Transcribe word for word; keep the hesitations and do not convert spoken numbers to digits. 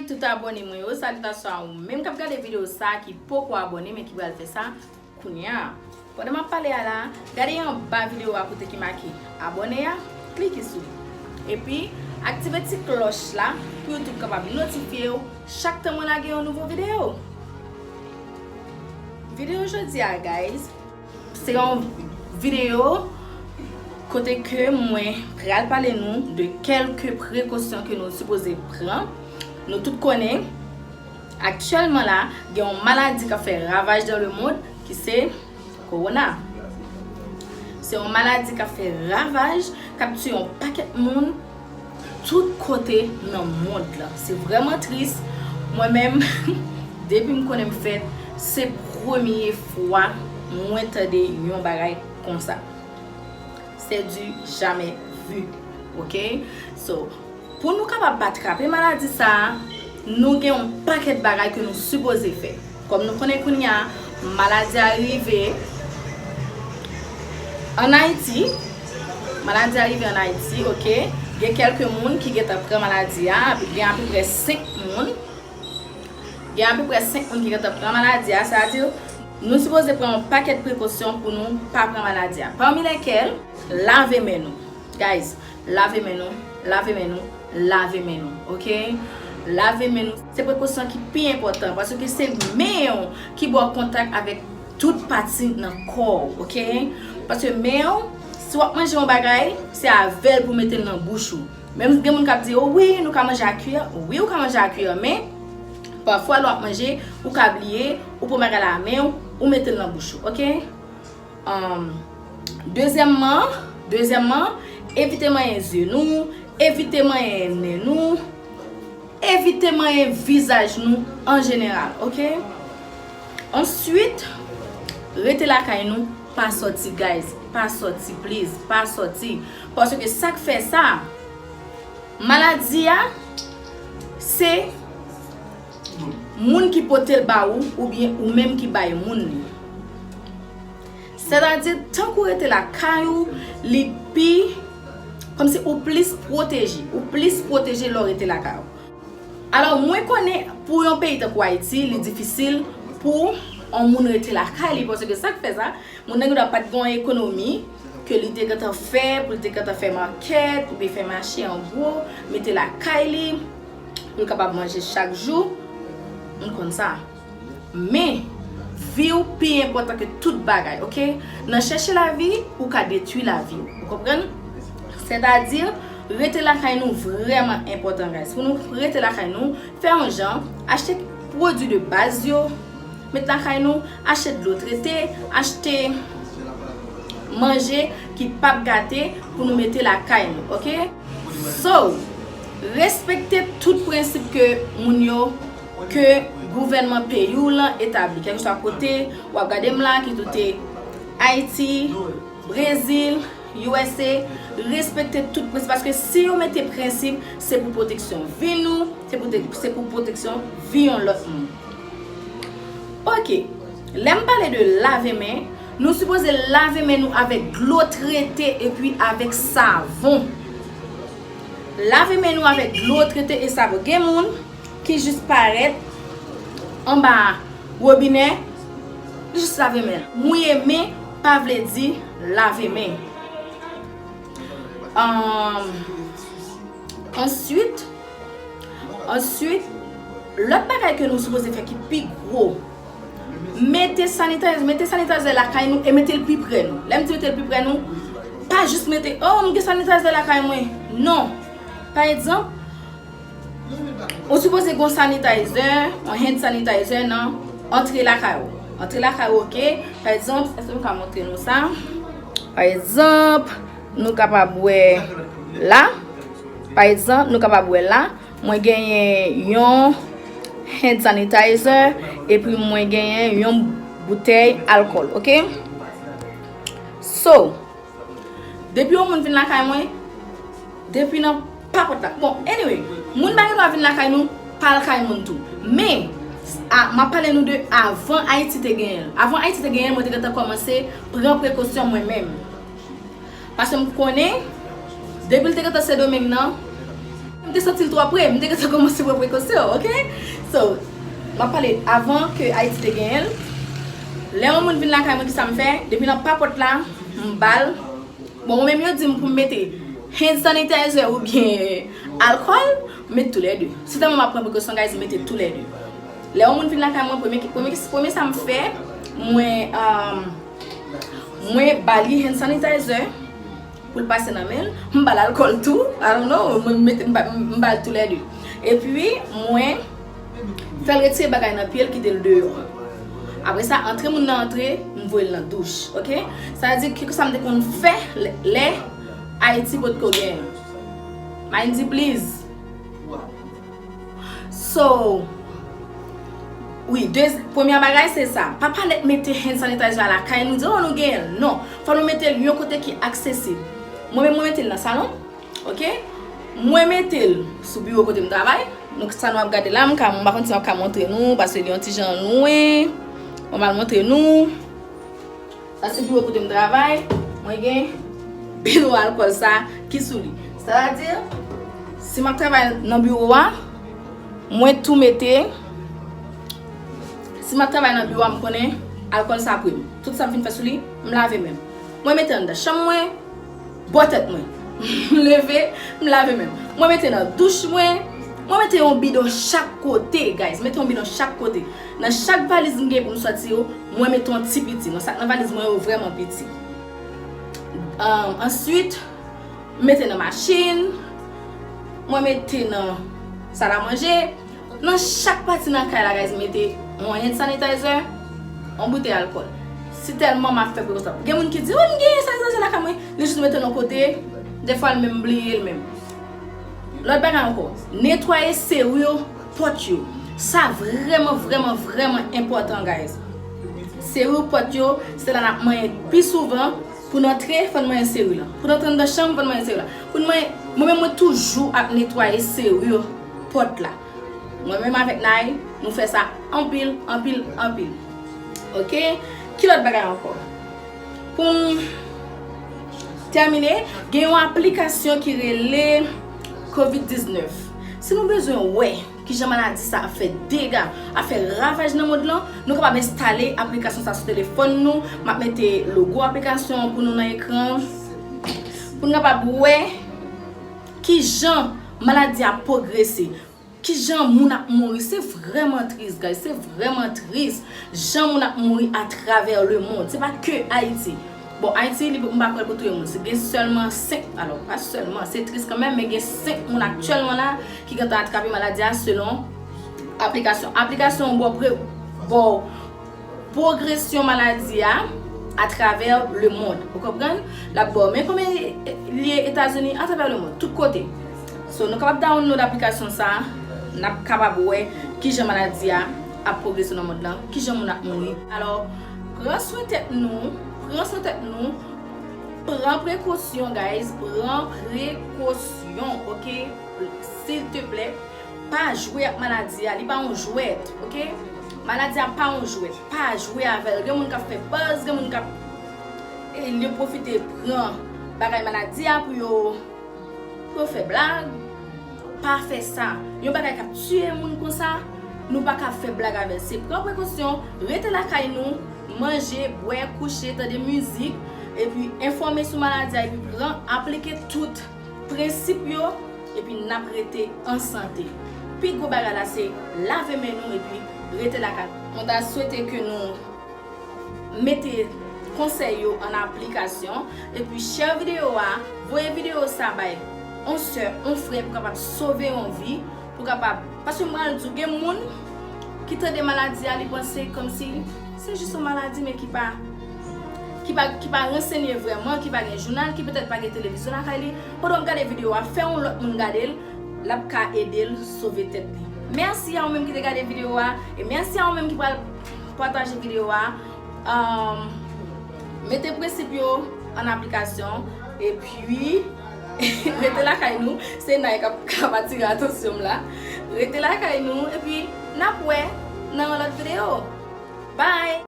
Tout abòne mwen yo, salitasyon a ou menm k ap gade videyo sa a ki poko abòne men ki pral fè sa kounye a. Pandan m ap pale a la, gade anba videyo a kote ki make abòne a, klike sou li. Epi, aktive ti klòch la pou YouTube kapab notifye w chak tan mwen lage yon nouvo videyo. Videyo jodi a, guys, se yon videyo kote ke mwen pral pale nou de kèlke prekosyon ke nou sipoze pran. Nou tout konnen, aktyèlman la, gen yon maladi k ap fè ravaj dans le monde, ki se kowona. Se yon maladi k ap fè ravaj, k ap tiye yon pakèt moun tout kote nan mond lan. Se vrèman tris. Mwen menm, depi m konnen m fèt, se premye fwa mwen tande yon bagay konsa. C'est du jamais vu. Ok? So, pou nou kapab pa trape maladi sa a, nou gen yon pakèt bagay ke nou sipoze fè. Kòm nou konnen kounye a, maladi a rive ann Ayiti. Maladi a rive ann Ayiti, ok. Gen kèlke moun ki gentan pran maladi a, gen apeprè senk moun. Gen apeprè senk moun ki gentan pran maladi a, sa vle di, nou sipoze pran yon pakèt prekosyon pou nou pa pran maladi a. Pami lèkèl, lave men nou. Guys, lave men nou, lave men nou, lave men nou, ok? Lave men nou, se prekosyon ki pi enpòtan, paske se men w ki ba w kontak avèk tout pati nan kò w, ok? Paske men w, si w ap manje yon bagay, se avè l pou w mete l nan bouch ou. Menm gen moun k ap di, "O wi, nou ka manje ak kiyè." Wi, ou ka manje ak kiyè, men pafwa lè w ap manje, ou ka bliye, ou pran bagay la a men w, ou mete l nan bouch ou, ok? Um, dezyèmman, dezyèmman, evite manyen zye nou, evite manyen nen nou, evite manyen vizaj nou an jeneral, ok? Answit, rete lakay nou, pa sòti, guys, pa sòti, please, pa sòti. Paske sa k fè sa, maladi a, se moun ki pote l ba ou, oubyen ou menm ki bay moun li. Sètadi, tank ou rete lakay ou, li pi, kòmsi ou plis pwoteje, ou plis pwoteje lè w rete lakay ou. Alò, mwen konnen pou yon peyi tankou Ayiti, li difisil pou yon moun rete lakay li, paske sa k fè sa, moun nan gendwa pa t gen yon ekonomi ke li te gentan fè, pou li te gentan fè makèt, oubyen fè mache an gwo, mete lakay li, pou l kapab manje chak jou. M konn sa. Men, vi w pi enpòtan ke tout bagay, ok? Nan chèche lavi, ou ka detwi lavi w. Ou konprann? Sètadi, rete lakay nou vrèman enpòtan, guys. Pou nou rete lakay nou, fè yon jan, achte pwodui de baz yo, met lakay nou, achte dlo trete, achte manje ki p ap gate pou nou mete lakay nou, ok? So, respekte tout prensip ke moun yo, ke gouvènman peyi w lan etabli. Kèlkeswa kote w ap gade m la, kit ou te Ayiti, Brezil, U S A, respekte tout prensip. Paske si yo mete prensip, se pou pwoteksyon vi nou, se pou, se pou pwoteksyon vi yon lòt moun. Ok, lè m pale de lave men, nou sipoze lave men nou avèk dlo trete epi avèk savon. Lave men nou avèk dlo trete e savon. Gen moun ki jis parèt anba wobinè, li jis lave men l. Mouye men pa vle di lave men. Ahn, answit, answit, lòt bagay ke nou sipoze fè ki pi gwo, mete sanitizer, mete sanitizer lakay nou e mete l pi pre nou. Lè m di mete l pi pre nou, pa jis mete, "Oh, m gen sanitizer lakay mwen." Non. Pa egzanp, ou sipoze gen yon sanitizer, yon hand sanitizer nan antre lakay ou. Antre lakay ou, ok. Pa egzanp, èske nou ka montre nou sa? Pa egzanp, nou kapab wè la. Pa egzanp, nou kapab wè la. Mwen genyen yon hand sanitizer, epi mwen genyen yon boutèy alkòl, ok? So, depi yon moun vin lakay mwen, depi nan papòt la. Bon, anyway, moun pa gen dwa vin lakay nou, pa al kay moun tou. Men, a, m ap pale nou de avan Ayiti te genyen l. Avan Ayiti te genyen l, mwen te gentan kòmanse pran prekosyon mwen menm. Paske m konnen, depi l te gentan Sendomeng nan, m te santi l twò pre, m te gentan kòmanse pran prekosyon, oke? So, m ap pale avan ke Ayiti te genyen l. Lè yon moun vin lakay mwen, kisa m fè? Depi nan papòt la, m ba l. Bon, mwen menm yo di m pou m mete hand sanitizer oubyen alkòl, m met toulède. Si tèlman m ap pran prekosyon, guys, m mete toulède. Lè yon moun vin lakay mwen, premye, premye, premye sa m fè, mwen, um, mwen ba li hand sanitizer pou l pase nan men l. M ba l alkòl tou. I don't know. Mwen mete, m ba, m ba l toulède. Epi, mwen fè l retire bagay nan pye l, kite l deyò. Apre sa, antre moun nan antre, m voye l nan douch. Oke? Sa vle di, kèlkeswa m te konn fè lè, lè Ayiti potko genyen. Mind you, please. So, wi, de, premye bagay se sa. Pa pa nèt mete hand sanitizer a lakay nou, di, oh, nou genyen l. Non. Fò nou mete l yon kote ki aksesib. Mwen menm, mwen mete l nan salon. Oke? Mwen mete l sou biwo kote m travay. Donk, sa nou ap gade la, m ka, m pa konn si m ap ka montre nou, paske li yon ti jan lwen. Mwen mal montre nou. Sa se biwo kote m travay, mwen gen bidon alkòl sa ki sou li. Sètadi, si m ap travay nan biwo a, mwen tou mete, si m ap travay nan biwo a, m konnen alkòl sa pre m. Tout sa m fin fè sou li, m lave men m. Mwen mete anndan chanm mwen, bò tèt mwen. M leve, m lave men m. Mwen mete nan douch mwen, mwen mete yon bidon chak kote, guys. Mete yon bidon chak kote. Nan chak valiz m gen pou m sòti yo, mwen mete yon ti piti. Nan sak nan valiz mwen yo vrèman piti. Um, answit, m mete nan machin, mwen mete nan sal a manje, nan chak pati nan kay la, guys, m mete yon hand sanitizer, yon boutèy alkòl. Si tèlman m ap fè prekosyon. Gen moun ki di, oh, m gen hand sanitizer lakay mwen, li jis mete l yon kote, dèfwa l menm bliye l menm. Lòt bagay ankò, netwaye seri pòt yo. Sa vrèman, vrèman, vrèman enpòtan, guys. Seri pòt yo, se la n ap manyen pi souvan. Pou n antre, fò n manyen seri lan. Pou n antre anndan chanm, fò n manyen seri lan. Pou n manyen, mwen menm, mwen toujou ap netwaye seri pòt la. Mwen menm avèk Nay, nou fè sa anpil, anpil, anpil. Oke? Ki lòt bagay ankò? Pou m tèmine, gen yon aplikasyon ki rele Covid diznèf. Si nou bezwen wè kijan maladi sa ap fè dega, ap fè ravaj nan mond lan, nou kapab enstale aplikasyon sa sou telefòn nou. M ap mete logo aplikasyon an pou nou nan ekran. Pou n kapab wè kijan maladi a pwogrese. Kijan moun ap mouri, se vrèman tris, guys, se vrèman tris. Jan moun ap mouri atravè lemonn, se pa ke Ayiti. Bon, Ayiti, li, m pa kwè l pou touye moun. Se gen sèlman senk, alò, pa sèlman, se tris kanmenm, men gen senk moun aktyèlman la ki gentan atrape maladi a selon aplikasyon. Aplikasyon an ba w pre-, ba w pwogresyon maladi a atravè lemonn. Ou konprann? L ap ba w men konbyen li ye Etazini, atravè lemonn, tout kote. So, nou kapab download aplikasyon sa a, n ap kapab wè kijan maladi a ap pwogrese nan mond lan, kijan moun ap mouri. Alò, pran swen tèt nou, pran swen tèt nou, pran prekosyon, guys, pran prekosyon, oke? Silteplè, pa jwe ak maladi a, li pa yon jwèt, oke? Maladi a pa yon jwèt, pa jwe avè l. Gen moun k ap fè buzz, gen moun k ap, e, yo pwofite pran bagay maladi a pou yo, pou yo fè blag. Pa fè sa. Yon bagay k ap tiye moun konsa, nou pa ka fè blag avè l. Se pran prekosyon, rete lakay nou, manje, bwè, kouche, tande mizik, epi enfòme sou maladi a, epi pran, aplike tout prensip yo, epi n ap rete an sante. Pi gwo bagay la se lave men nou epi rete lakay. Mwen ta swete ke nou mete konsèy yo an aplikasyon, epi share videyo a, voye videyo sa bay yon sè, yon frè pou kapab sove yon vi, pou kapab, paske m pral di w, gen moun ki tande maladi a, li panse kòmsi se jis yon maladi, men ki pa, ki pa, ki pa ransenye vrèman, ki pa gen jounal, ki petèt pa gen televizyon lakay li. Pandan w ap gade videyo a, fè yon lòt moun gade l, l ap ka ede l sove tèt li. Mèsi a ou menm ki te gade videyo a, e mèsi a ou menm ki pral pataje videyo a. Um, mete prensip yo an aplikasyon, epi rete lakay nou. Se Nay k ap, k ap atire atansyon m la. Rete lakay nou, epi n ap wè nan yon lòt videyo. Bye!